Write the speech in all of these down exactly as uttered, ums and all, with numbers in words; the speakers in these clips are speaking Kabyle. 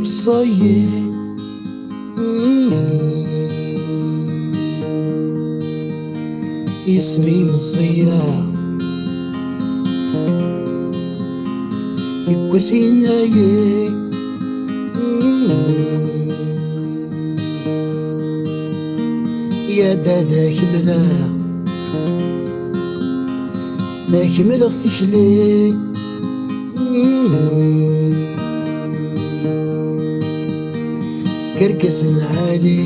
Meẓẓiy. Isem-im Meẓẓiya. Yewwas yenna-yi. Ya dada kemmleɣ, la kemmleɣ tikli. Irgazen lɛali,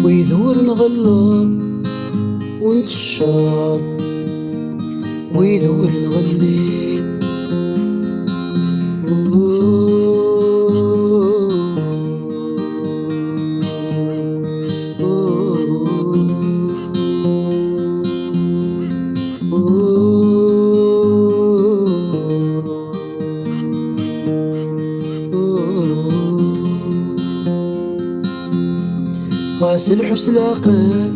wid ur nɣelleḍ ur ntecceḍ, wid ur nɣelli. Ɣas lḥu s leɛqel,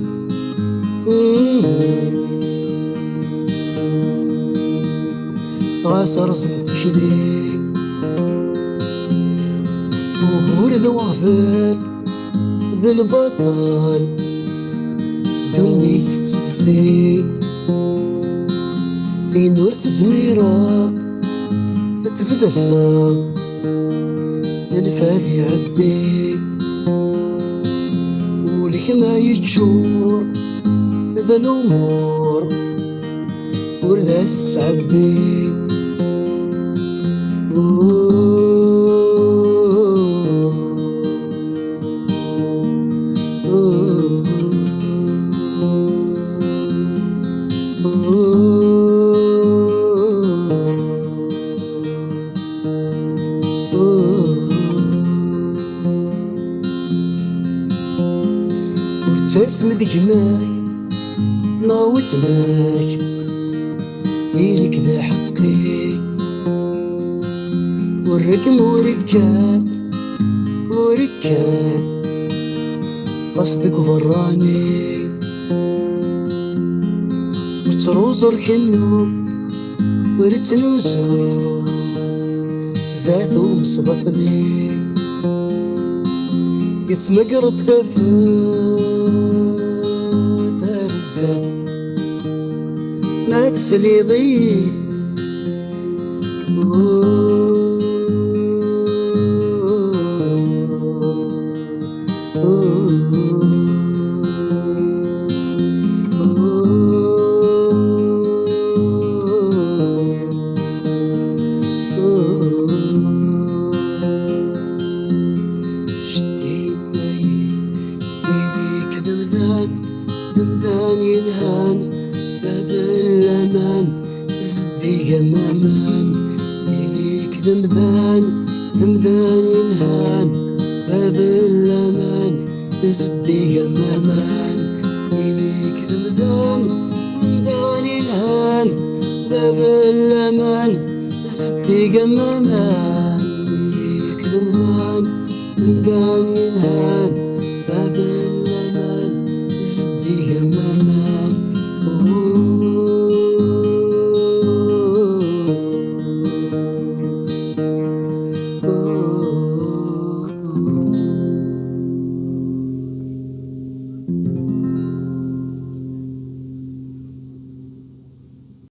ɣas rẓen tikli, ugur d uɣbel d lbaṭel, ddunit tettezzi, ayen ur tezmireḍ ad tbeddleḍ, anfad iɛeddi, ul-ik ma yeččur d lumuṛ, ur d as-ttɛebbi. Ur ttasem d gma-k neɣ weltma-k, ili-k d aḥeqqi. Ur reggem, ur kkat, ur kkat, ɣas deg uberrani. Ur ttruẓu, ur kennu, ur ttnuzu, zdat umesbaṭli. Yettmagar-d tafut ar zdat ma tesliḍ-iyi. Jeddi yenna-yi, ili-k d amdan, d amdan yelhan, bab n laman, zeddig am waman. Ili-k d amdan, d amdan yelhan, bab n laman, zeddig am waman. Ili-k d amdan, d amdan yelhan, bab n laman, zeddig am waman. Ili-k d amdan, d amdan yelhan, bab